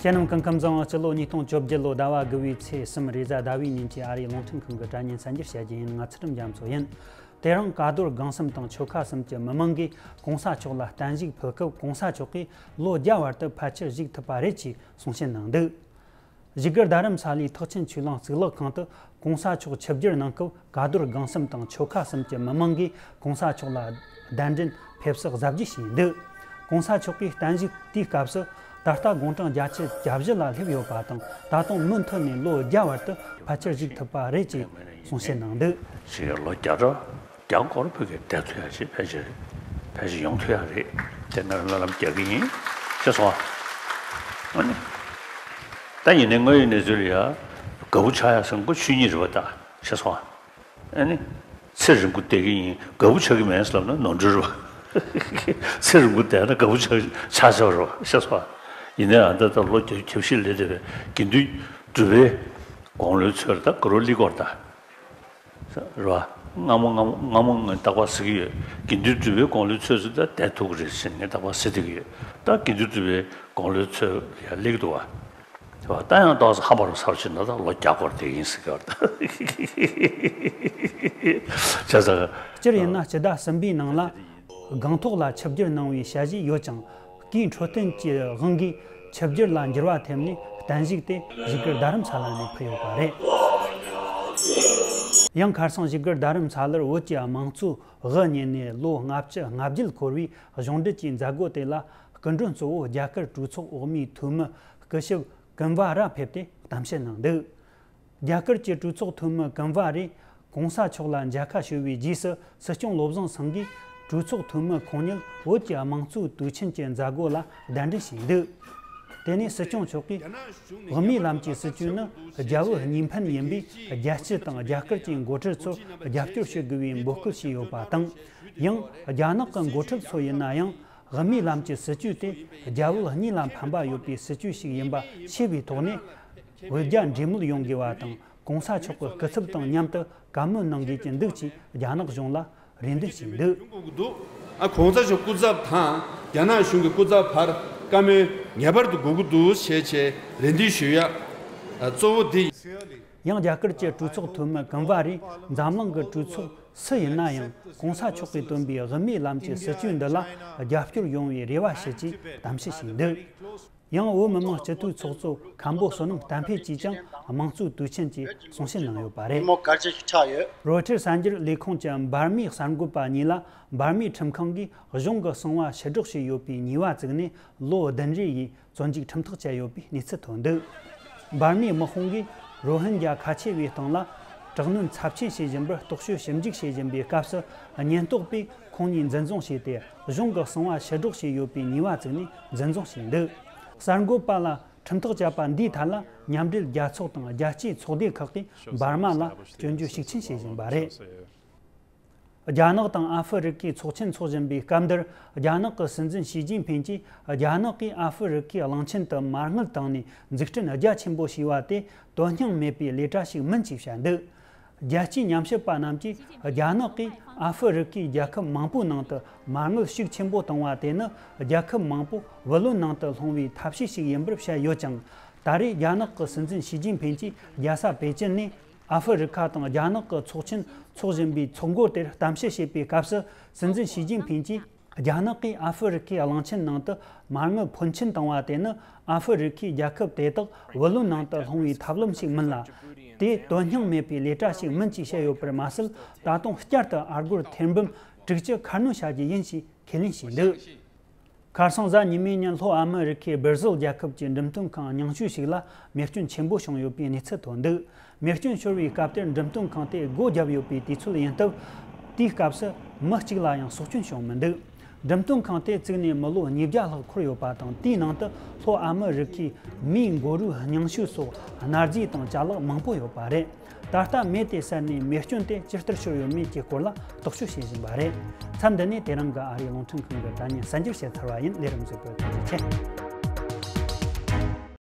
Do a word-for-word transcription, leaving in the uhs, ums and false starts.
ཁྱེད་རྣམས་སྐུ་ཁམས་བཟང་། སྤྱི་ལོ་ཉིས་སྟོང་བཅོ་བརྒྱད་ལོ་ཟླ་བ་དགུ་བའི་ཚེས་གསུམ་རེས་གཟའ་ཟླ་བའི་ཉིན་གྱི་ཨ་རིའི་རླུང་འཕྲིན་ཁང་གི་དྲ་བརྙན་གསར་འགྱུར་བཤད་རྒྱུ་ཡིན། ང་ཚུལ་ཁྲིམས་རྒྱ་མཚོ་ཡིན། དེ་རིང་ཀ་རྡོར་སྒང་གསུམ་དང་ཆོལ་ཁ་གསུམ་གྱི་མི་མང་གིས་གོང་ས་མཆོག་ལ་བརྟན་བཞུགས་ཕུལ་སྐབས། གོང་ས་མཆོག་གིས་ལོ་བརྒྱ་བར་དུ་ཕལ་ཆེར་བཞུགས་ཐུབ་པ་རེད་ཅེས་གསུང་བཤད་གནང་འདུག་བཞུགས་སྒར་རྡ་རམ་ས་ལའི་ཐེག་ཆེན་ཆོས་གླིང་གཙུག་ལག་ཁང་དུ་གོང་ས་མཆོག་ཆིབས་བསྒྱུར་གནང་སྐབས། ཀ་རྡོར་སྒང་གསུམ་དང་ཆོལ་ཁ་གསུམ་གྱི་མི་མང་གིས་གོང་ས་མཆོག་ལ་གདན་འདྲེན་ཕེབས་བསུ་གཟབ་རྒྱས་བྱས་འདུག་གོང་ས་མཆོག་གིས་བརྟན་བཞུགས་དེའི་སྐབས་སུ། ད་ལྟ་དགུང་གྲངས་བརྒྱད་ཅུ་གྱ་བཞི་ལ་སླེབས་ཡོད་པ་དང་། ད་དུང་མུ་མཐུད་ནས་ལོ་བརྒྱ་བར་དུ་ཕལ་ཆེར་བཞུགས་ཐུབ་པ་རེད་ཅེས་གསུང་བཤད་གནང་འདུག་ཞིག་ལོ་བརྒྱ་ཕྲག་རྒྱང་སྐོར་བོད་ཀྱི་བསྡད་ཐུབ་ཡ་ཞིག་ཕལ་ཆེར་ཕལ་ཆེར་ཡོང་ཐུབ་ཡ་རེད། དེ་ནས་སྨོན་ལམ་རྒྱག་གི་ཡིན། ཤེས་སོང་ཨ། ཨ་ནི། ད་ཡིན་ནའི་དངོས་ཡོད་གནས་ཚུལ་ལ་ཡ། དགའ་པོ་ཆགས་ཡ་ཟེར་མཁན་ཆོས་ཉིད་རེད་པ། ད་ཤེས་སོང་ཨ། ཨ་ནི། ཚེ་རིང་པོ་བསྡད་ཀྱི་ཡིན། དགའ་པོ་ཆགས་ཀྱི་མེད་ཟེར་ལབ་ན་ནོར་འཁྲུལ་རེད་པ། ཚེ་རིང་པོ་བསྡད་ན་དགའ་པོ་ཆགས་ཆགས་ཆགས་རེད་པ། ཤེས་སོང་ཨ། ཡིན་ནའི་ཨ་ད་ད་ལོ་བརྒྱ་ཁྱབ་བཞི་སླེབས་བསྡད་པའི་དགེ་འདུན་གྲུབ་པའི་དགུང་ལོའི་ཚོད་ད་ག་རོ་ལི་སྐོར་ད། རེད་པ། སྔ་མོ་སྔ་མོ་སྔ་མོ་ངས་རྟག་པར་ཟེར་གྱི་ཡོད། དགེ་འདུན་གྲུབ་པའི་དགུང་ལོའི་ཚོད་ཚོད་ད་བསྡད་ཐུབ་ཀྱི་རེད་ཟེར་ངས་རྟག་པར་ཟེར་བསྡད་ཀྱི་ཡོད། ད་དགེ་འདུན་གྲུབ་པའི་དགུང་ལོའི་ཚོད་ཡར་སླེབས་ཀྱི་འདུག་པ། རེད་པ། ད་ཡང་ཏོག་ཙམ་ཧམ་པ་རུ་ཚར་ཕྱིན་ན་ད་ལོ་བརྒྱ་སྐོར་བསྡད་ཀྱི་ཡིན་ཟེར་གྱི་ཡོད་རེད་ད། བྱས་ཙང་། སྤྱིར་ཡིན་ན་སྤྱི་ཟླ་གསུམ་པའི་ནང་ལ་སྒང་ཐོག་ལ་ཆིབས་བསྒྱུར་གནང་བའི་ཞལ་བཞེས་ཡོད་ཀྱང་། སྐུའི་འཕྲོད་བསྟེན་གྱི་དབང་གིས་ཆིབས་བསྒྱུར་ལ་འགྱུར་བ་ཐེབས་ནས། བརྟན་བཞུགས་དེ་བཞུགས་སྒར་རྡ་རམ་ས་ལ་ནས་ཕུལ་ཡོད་པ་རེད། ཡང་ཁ་སང་བཞུགས་སྒར་རྡ་རམ་ས་ལར་བོད་ཀྱི་དམངས་གཙོའི་དབུ་བརྙེས་ནས་ལོ་ལྔ་བཅུ་ལྔ་བརྒྱད་འཁོར་བའི་གཞུང་འབྲེལ་གྱི་མཛད་སྒོ་དེ་ལ། སྐུ་མགྲོན་གཙོ་བོ་རྒྱ་གར་གྲོས་ཚོགས་འོག་མའི་འཐུས་མི་སྐུ་ཞབས་ཀུན་བྷ་ར་ཕེབས་ཏེ་གཏམ་བཤད་གནང་འདུག་རྒྱ་གར་གྱི་གྲོས་ཚོགས་འཐུས་མི་ཀུན་བྷ་རས་གོང་ས་མཆོག་ལ་མཇལ་ཁ་ཞུ་བའི་རྗེས་སུ། སྲིད་སྐྱོང་བློ་བཟང་སེང་གེས་གྲོས་ཚོགས་འཐུས་མི་ཁོང་ཉིད་བོད་ཀྱི་དམངས་གཙོའི་དུས་ཆེན་གྱི་མཛད་སྒོ་ལ་གདན་འདྲེན་བྱས་འདུག་དེ་ནས་སྲིད་སྐྱོང་མཆོག་གིས། དབུ་མའི་ལམ་གྱི་སྲིད་བྱུས་ནི་རྒྱལ་བོའི་གཉིས་ཕན་ཡིན་པས། རྒྱལ་སྤྱི་དང་རྒྱ་གར་གྱི་འགོ་ཁྲིད་ཚོར་རྒྱབ་སྐྱོར་ཞུ་དགོས་པའི་འབོད་སྐུལ་བྱས་ཡོད་པ་དང་། ཡང་རྒྱ་ནག་གི་འགོ་ཁྲིད་ཚོ་ཡིན་ན་ཡང་། དབུ་མའི་ལམ་གྱི་སྲིད་བྱུས་དེ་རྒྱ་བོད་གཉིས་ལ་ཕན་པ་ཡོད་པའི་སྲིད་བྱུས་ཤིག་ཡིན་པ་ཤེས་པའི་ཐོག་ནས། བོད་རྒྱ་འབྲེལ་མོལ་ཡོང་དགོས་པ་དང་། གོང་ས་མཆོག་གི་སྐུ་ཚབ་དང་མཉམ་དུ་བཀའ་མོལ་གནང་དགོས་ཀྱི་འདུག་ཅེས་རྒྱ་ནག་གཞུང་ལ་རེ་འདུན་བྱས་འདུག་ཨ། གོང་ས་མཆོག་སྐུ་ཚབ་དང་རྒྱ་ནག་གཞུང་གི་སྐུ་ཚབ་བར་བཀའ་མོལ་ངེས་པར་དུ་དགོས་ཀྱི་འདུག་ཞེས་བྱས་རེ་འདུན་ཞུ་ཡ། ཨ། གཙོ་བོ་འདི་ཡིན། ཡང་རྒྱ་གར་གྱི་གྲོས་ཚོགས་འཐུས་མི་ཀུན་བྷ་རས་འཛམ་གླིང་གི་གྲོས་ཚོགས་སུ་ཡིན་ན་ཡང་། གོང་ས་མཆོག་གིས་བཏོན་པའི་དབུ་མའི་ལམ་གྱི་སྲིད་བྱུས་འདི་ལ་རྒྱབ་སྐྱོར་ཡོང་བའི་རེ་བ་ཞུ་ཅེས་གཏམ་བཤད་བྱས་འདུག་ཡང་བོད་མི་མང་སྤྱི་འཐུས་ཚོགས་གཙོ་མཁན་པོ་བསོད་ནམས་བསྟན་འཕེལ་གྱིས་ཀྱང་དམངས་གཙོའི་དུས་ཆེན་གྱི་གསུང་བཤད་གནང་ཡོད་པ་རེད། རོའི་ཊར་གསར་འགྱུར་ལས་ཁུངས་ཀྱི་འབར་མའི་གསར་འགོད་པ་གཉིས་ལ་འབར་མའི་ཁྲིམས་ཁང་གིས་གཞུང་གི་གསང་བ་ཕྱིར་སྒྲོག་བྱས་ཡོད་པའི་ཉེས་པ་བཙུགས་ནས། ལོ་བདུན་རེ་ཡི་བཙོན་འཇུག་ཁྲིམས་ཐག་བཅད་ཡོད་པའི་གནས་ཚུལ་ཐོན་འདུག་འབར་མའི་དམག་དཔུང་གིས་རོ་ཧིན་རྒྱ་ཁ་ཆེ་བའི་སྟེང་ལ་དྲག་གནོན་ཚབས་ཆེན་བྱེད་བཞིན་པར་རྟོག་དཔྱོད་ཞིབ་འཇུག་བྱེད་བཞིན་པའི་སྐབས་སུ། ཉེན་རྟོག་པས་ཁོང་གཉིས་འཛིན་བཟུང་བྱས་ཏེ། གཞུང་གི་གསང་བ་ཕྱིར་སྒྲོག་བྱས་ཡོད་པའི་ཉེས་པ་བཙུགས་ནས་འཛིན་བཟུང་བྱས་འདུག་གསར་འགོད་པ་ལ་ཁྲིམས་ཐག་བཅད་པ་འདིའི་ཐད་ལ། མཉམ་འབྲེལ་རྒྱལ་ཚོགས་དང་རྒྱལ་སྤྱིའི་ཚོགས་སྡེ་ཁག་གིས་འབར་མ་ལ་སྐྱོན་བརྗོད་ཤུགས་ཆེན་བྱེད་བཞིན་པ་རེད། རྒྱ་ནག་དང་ཨ་ཧྥེ་རི་ཁའི་ཚོགས་ཆེན་འཚོགས་བཞིན་པའི་སྐབས་འདིར། རྒྱ་ནག་གི་སྲིད་འཛིན་ཞི་ཅིན་ཕིང་གིས་རྒྱ་ནག་གིས་ཨ་ཧྥེ་རི་ཁའི་གླིང་ཆེན་དུ་མ་དངུལ་བཏང་ནས་འཛུགས་སྐྲུན་རྒྱ་ཆེན་པོ་བྱས་པ་དེ་དོན་སྙིང་མེད་པའི་ལས་གྲྭ་ཞིག་མིན་ཅེས་བཤད་འདུག་རྒྱལ་སྤྱིའི་ཉམས་ཞིབ་པ་རྣམས་ཀྱིས། རྒྱ་ནག་གིས་ཨ་ཧྥེ་རི་ཁའི་རྒྱལ་ཁབ་མང་པོའི་ནང་དུ་མ་དངུལ་ཤུགས་ཆེན་པོ་བཏང་བ་དེ་ནི། རྒྱལ་ཁབ་མང་པོ་བུ་ལོན་ནང་དུ་ལྷུང་བའི་ཐབས་ཤེས་ཤིག་ཡིན་པར་བཤད་ཡོད་ཀྱང་། ད་རེས་རྒྱ་ནག་གི་སྲིད་འཛིན་ཞི་ཅིན་ཕིང་གིས་རྒྱལ་ས་པེ་ཅིན་ནས། ཨ་ཧྥེ་རི་ཁ་དང་རྒྱ་ནག་གི་ཚོགས་ཆེན་འཚོགས་བཞིན་པའི་ཚོགས་འགོ་དེར་གཏམ་བཤད་བྱེད་པའི་སྐབས་སུ། སྲིད་འཛིན་ཞི་ཅིན་ཕིང་གིས། རྒྱ་ནག་གིས་ཨ་ཧྥེ་རི་ཁའི་གླིང་ཆེན་ནང་དུ་མ་དངུལ་ཕོན་ཆེན་བཏང་བ་དེ་ནི། ཨ་ཧྥེ་རི་ཁའི་རྒྱལ་ཁབ་དེ་དག་བུ་ལོན་ནང་དུ་ལྷུང་བའི་ཐབས་ལམ་ཞིག་མིན་ལ། དེ་དོན་སྙིང་མེད་པའི་ལས་གྲྭ་ཞིག་མིན་ཅེས་བཤད་ཡོད་པར་མ་ཟད། ད་དུང་བསྐྱར་དུ་ཨ་སྒོར་ཐེར་འབུམ་དྲུག་ཅུ་ཁ་སྣོན་བྱ་རྒྱུ་ཡིན་ཞེས་ཁས་ལེན་བྱས་འདུག་ཁ་སང་གཟའ་ཉི་མའི་ཉིན། ལྷོ་ཨ་མི་རི་ཁའི་སྦིར་ཟིལ་རྒྱལ་ཁབ་ཀྱི་འགྲེམས་སྟོན་ཁང་རྙིང་ཤོས་ཤིག་ལ་མེ་སྐྱོན་ཆེན་པོ་བྱུང་ཡོད་པའི་གནས་ཚུལ་ཐོན་འདུག་མེ་སྐྱོན་ཤོར་བའི་སྐབས་དེར་འགྲེམས་སྟོན་ཁང་དེ་སྒོ་བརྒྱབ་ཡོད་པའི་དུས་ཚོད་ཡིན་སྟབས། དེའི་སྐབས་སུ་མི་གཅིག་ལ་ཡང་སྲོག་སྐྱོན་བྱུང་མི་འདུག་འགྲེམས་སྟོན་ཁང་དེ་བཙུགས་ནས་མི་ལོ་ཉིས་བརྒྱ་ལྷག་འཁོར་ཡོད་པ་དང་། དེའི་ནང་དུ་ལྷོ་ཨ་མི་རི་ཁའི་མིའི་མགོ་རུས་རྙིང་ཤོས་སོགས་གནའ་རྫས་དང་ཅ་ལག་མང་པོ་ཡོད་པ་རེད། ད་ལྟ་མེ་དེ་བསད་ནས་མེ་སྐྱོན་དེ་ཇི་ལྟར་ཤོར་ཡོད་མེད་ཀྱི་སྐོར་ལ་རྟོག་དཔྱོད་བྱེད་བཞིན་པ་རེད། མཚམས་འདི་ནས་དེ་རིང་གི་ཨ་རིའི་རླུང་འཕྲིན་ཁང་གི་དྲ་བརྙན་གསར་འགྱུར་བཤད་ཚར་བ་ཡིན། ལས་རིམ་གཟིགས་པར་ཐུགས་རྗེ་ཆེ།